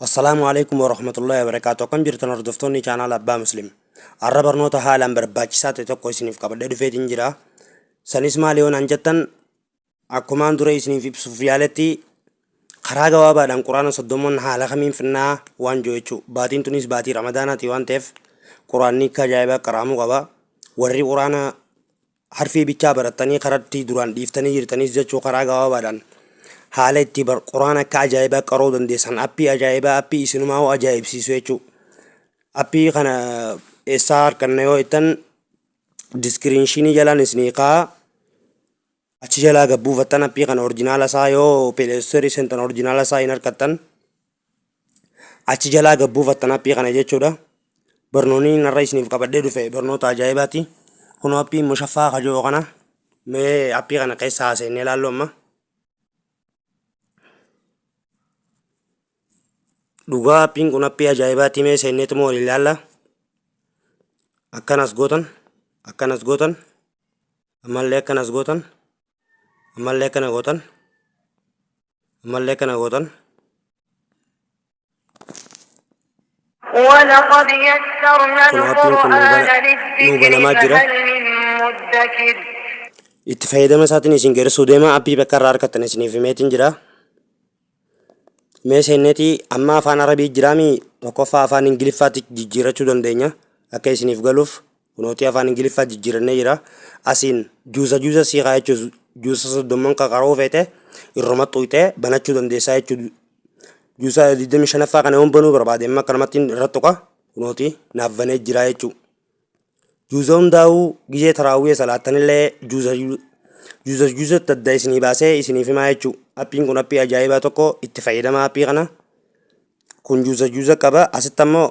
Assalaamu Aleykum Warahmatullahi Wabarakaatuh Akkam jirtan hordoftoonni chaanaala Abbaa Muslim. Har'a barnoota haalaan barbaachisaa ta'e tokko isiniif qabadhee dhufeetiin jira. Sanis maali yoo naan jettan akkumaan dura isiniif ibsuuf yaaletti karaa gabaabaadhaan quraana soddomman haala kamiin finnaa waan jiru jechuudha. Baatiin tunis baatii ramadaanaati waan ta'eef quraanni akka ajaa'ibaa qaraamuu qaba. Warri quraana harfii bichaa barattanii karatti duraan dhiiftanii jirtaniis jechuu karaa gabaabaadhaan haala itti bar quraan akka ajaa'ibaa qaroo dandeessan appii ajaa'ibaa appii isinumaa hoo ajaa'ibsiisu jechuu appii kana eessaa harkanna yoo jettan diskiriinshinii jalaan isinii kaa achi jalaa gad buufattan appii kana orjinaala isaa yoo pileestorii seentan orjinaala isaa hin harkattan achi jalaa gad buufattan appii kana jechuudha. Barnoonni inni har'a isiniif qabadhee dhufe barnoota ajaa'ibaati. Kunoo appii mushaffaa kajoo kana mee appii kana keessa haaseenee ilaallu amma. Dhugaa appiin kun appii ajaa'ibaati mee seenneetuma waliin ilaalla. Akkanas gootan akkanas gootan ammallee akkanas gootan ammallee akkana gootan ammallee akkana gootan. ولقد يسرنا Kun appiin kun nuu القرآن bana- nuu للذكر banamaa jira. فهل من مدكر. Itti fayyadama isaatiin isin geessuu deema appii bakka irraa argattan isiniif himeetiin jira. Mee seenneetii amma afaan Arabii jiraami tokkoffaa afaan Ingiliffaatti jijjiirachuu dandeenya akka isiniif galuuf kunootii afaan Ingiliffaa jijjiirannee jira. Asiin juusa juusa sii kaa jechuun juusa soddomman qaqaroo feete irruma xuyxee banachuu dandeessaa jechuudha. Juusa 25ffaa kana yoon banuu barbaade amma akkanumatti irra tuqa kunootii naaf banee jira jechuudha. Juuza hundaa'uu gizee taraawwii salaattanillee juuza juuza juuzatti adda isinii baasee isiniif himaa jechuudha. Appiin kun appii ajaa'ibaa tokko itti fayyadama appii kana. Kun juuza juuza qaba asitti ammoo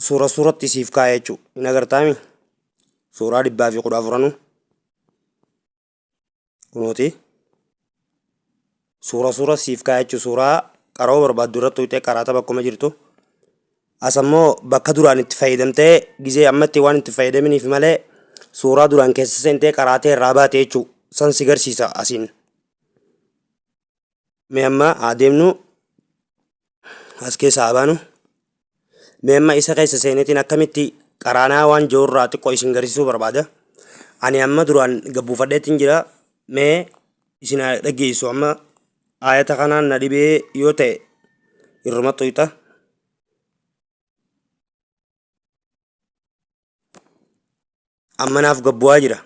suura suuratti siif kaa'e jechuudha. Hin agartaami? Suuraa dhibbaa fi kudha afuranuu. Kunooti. Suura suura siif kaa'e jechuudha. Suuraa qaroo barbaaddu irratti tuqxee qaraata bakkuma jirtu. As ammoo bakka duraan itti fayyadamtee gizee ammatti waan itti fayyadaminiif malee suuraa duraan keessa seentee qaraatee irraa baate jechuudha. San si garsiisa asiin. Mee amma haa deemnu as keessa haa baanu. Mee amma isa keessa seeneetiin akkamitti qaraanaa waan jiru irraa xiqqoo isin garsiisuu barbaada. Ani amma duraan gabbuufadheetiin jira. Mee isin haa dhageessu amma aayata kanaan na dhibee yoo ta'e irruma xuyxa. Amma naaf gabbu'aa jira.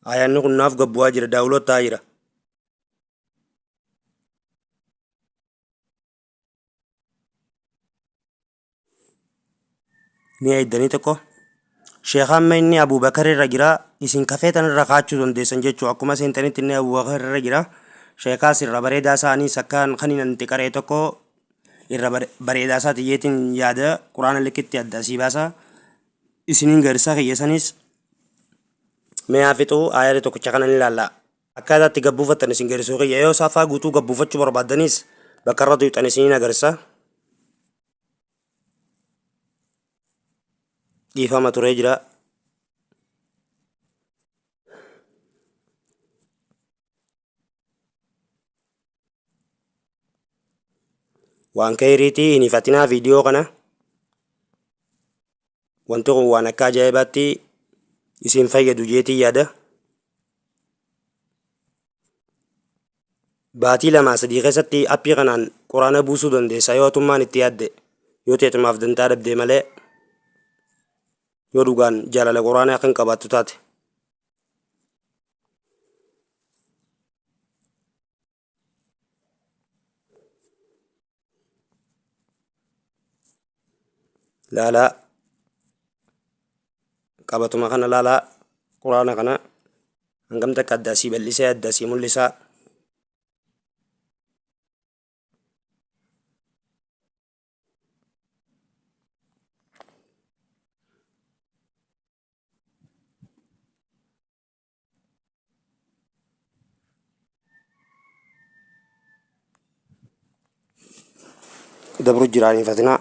Aayaanni kun naaf gabbu'aa jira daawuloot ta'aa jira. Ni eeydanii tokko sheekha amma inni Abuubakar irra jira isin kafeetan irra kaachuu dandeessan jechuu akkuma seentanitti inni Abuubakar irra jira sheekaas irra bareedaa isaaniis akkaan kan hin itti qaree tokko irra bareedaa isaa xiyyeetiin yaada quraana likkitti adda asii baasa isiniin garsaa kiyya sanis mee haa fixuu aayata tokkicha kana ni ilaalla. Akkaataa itti gad buufattan isin garsiisuu kiyya yoo saafaa guutuu gad buufachuu barbaaddanis bakka irra tuqxan isiniin agarsiisa. Dhiifama turee jira. Waan kayriitii hin hifatinaa viidiyoo kana. Wanti kun waan akka ajaa'ibaatti isin fayyadu jeetiin yaada. Baatii lamaa sadii keessatti appii kanaan quraana buusuu dandeessa yoo atummaan itti yaadde yoo teetumaaf dantaa dhabdee malee yoo dhugaan jaalala quraanaa kan qabaattu taate. Laalaa qabatuma kana laalaa quraana kana hangam takka adda asii bal'isee adda asii mul'isaa. Dabru jiraa hin fatinaa.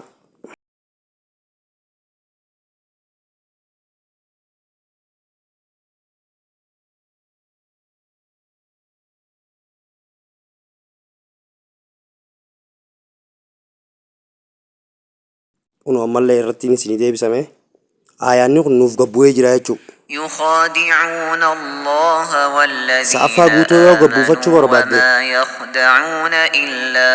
Kunoo ammallee irrattiin isinii deebisame. Aayaanni kun nuuf gabbu'ee jira jechuudha. يخادعون الله والذين Sa'affaa guutuu yoo gabbuufachuu آمنوا barbaadde وما يخدعون إلا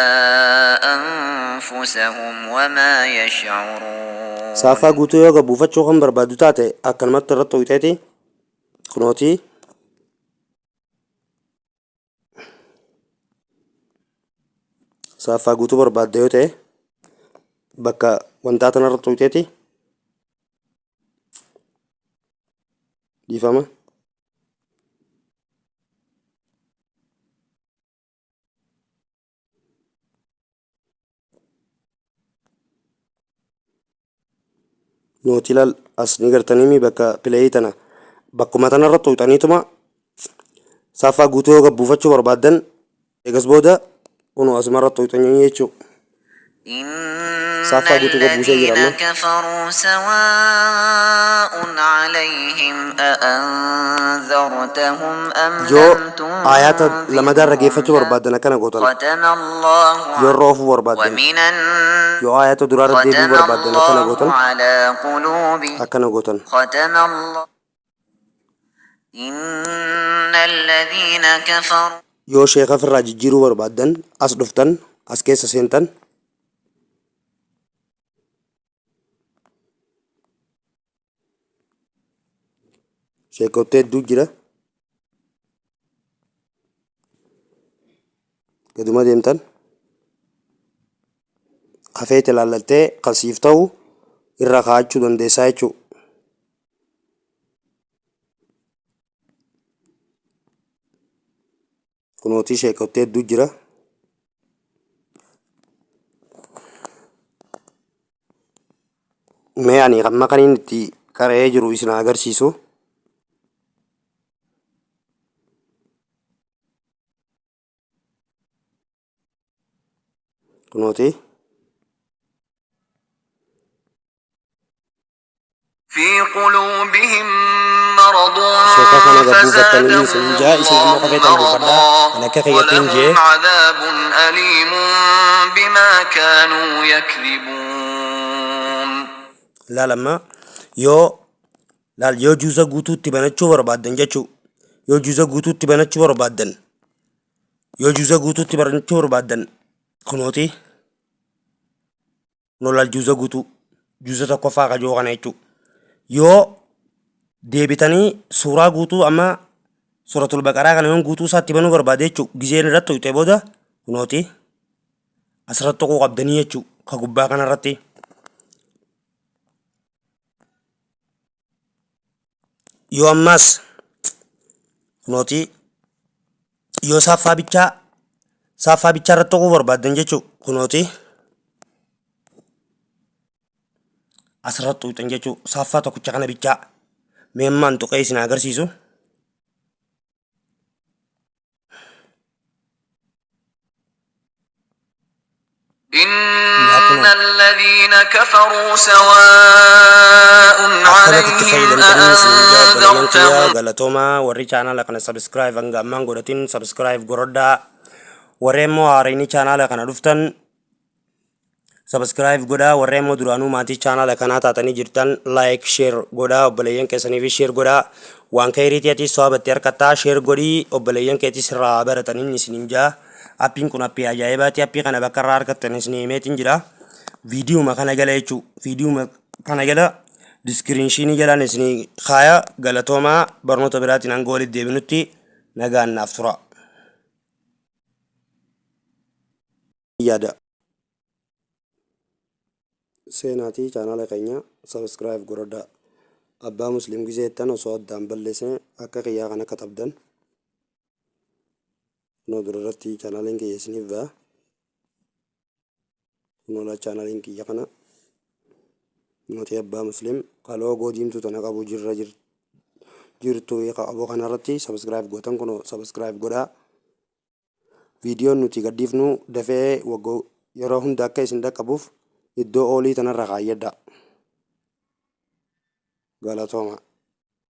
أنفسهم وما يشعرون. Sa'affaa guutuu yoo gabbuufachuu kan barbaaddu taate akkanumatti irratti tuqxeeti kunooti sa'affaa guutuu barbaadde yoo ta'e bakka wantaa tanarra tuqxeeti dhiifama. Nootii laal as ni gartaniimi bakka pileeyii tana bakkuma tanarra tuqxaniituma saaffaa guutuu yoo gabbuufachuu barbaaddan eegas booda kunoo asumarra tuqxanii jechuudha. إن Saaffaa guutuu gabbuusee jira الذين amma. كفروا سواء عليهم أأنذرتهم أم Yoo لم aayaata lamadaa تنذرهم dhaggeeffachuu لا barbaaddan akkana gootan. ختم الله Yoo irra oofuu barbaaddan. ومن Yoo aayaata duraa irra deebi'uu ختم barbaaddan akkana الله gootan. على قلوبهم Akkana gootan. ختم الله إن الذين كفروا Yoo sheeka ofirraa jijjiiruu barbaaddan as dhuftan as keessa seentan. Sheekottee hedduu jira. Gaduma deemtan. Kafeete ilaallattee kan siif ta'u irra kaa'achuu dandeessaa jechuudha. Kunootii sheekottee hedduu jira. Mee ani amma kan inni itti qara'ee jiru isin haa agarsiisu. Kunooti. في قلوبهم مرض Sheeka kana gabbuufattanii فزادهم isin jaa isin ammoo الله kafeetan buufadhaa. مرضا Ani akka kiyyattiin jee ولهم عذاب أليم بما كانوا يكذبون. Laal amma yoo laal yoo juuza guutuutti banachuu barbaaddan jechuu yoo juuza guutuutti banachuu barbaaddan yoo juuza guutuutti banachuu barbaaddan kunooti kunoo laal juuza guutuu juuza tokkoffaa kajoo kana jechuu yoo deebitanii suuraa guutuu amma suuratul baqaraa kana yoon guutuu isaatti banuu barbaade jechuu gizeen irratti tuqxee booda kunooti asirratti tuquu qabdanii jechuu ka gubbaa kanarratti. Yoo ammaas kunooti yoo saaffaa bichaa saaffaa bichaa irratti tuquu barbaaddan jechuu kunooti asirratti tuqxan jechuu saaffaa tokkicha kana bichaa mee ammaan tuqee isin agarsiisu. إن الذين كفروا سواء Akkanatti itti عليهم fayyadamtanii isin jaa obboleeyyan kiyya أأنذرتهم galatoomaa warri chaanaala kana subscribe hanga ammaan godhatin subscribe godhadhaa warri immoo haarayni chaanaala kana dhuftan subscribe godhaa warri immoo duraanuu maatii chaanaala kanaa taatanii jirtan like share godhaa obboleeyyan keessaniif share godhaa waan kayriitii atis soabatti harkattaa share godhii obboleeyyan keetis irraa barataniin isinin jaa appiin kun appii ajaa'ibaati appii kana bakka irraa argattan isin himeetiin jira viidiyuma kana jala jechuu viidiyuma kana jala diskiriinshinii jalaan isin kaaya galatoomaa barnoota biraatiin hanga walitti deebinutti nagaan naaf tura. Yaada. Seenaatii chaanaala keenya subscribe godhadhaa. Abbaa Muslim gisee jettan osoo addaan balleessine akka kiyyaa kana katabdan. Kunoo dura irratti chaanaaliin kiyya isiniif ba'a. Kunoo laa chaanaaliin kiyya kana. Mootii Abbaa Muslim ka loogoo diimtuu tana qabu jirra jirtu qabu kanarratti subscribe gootan kunoo subscribe godhaa. Viidiyoon nuti gadhiifnu dafee yeroo hunda akka isin dhaqqabuuf iddoo oolii tanarra kaayyadhaa. Galatooma.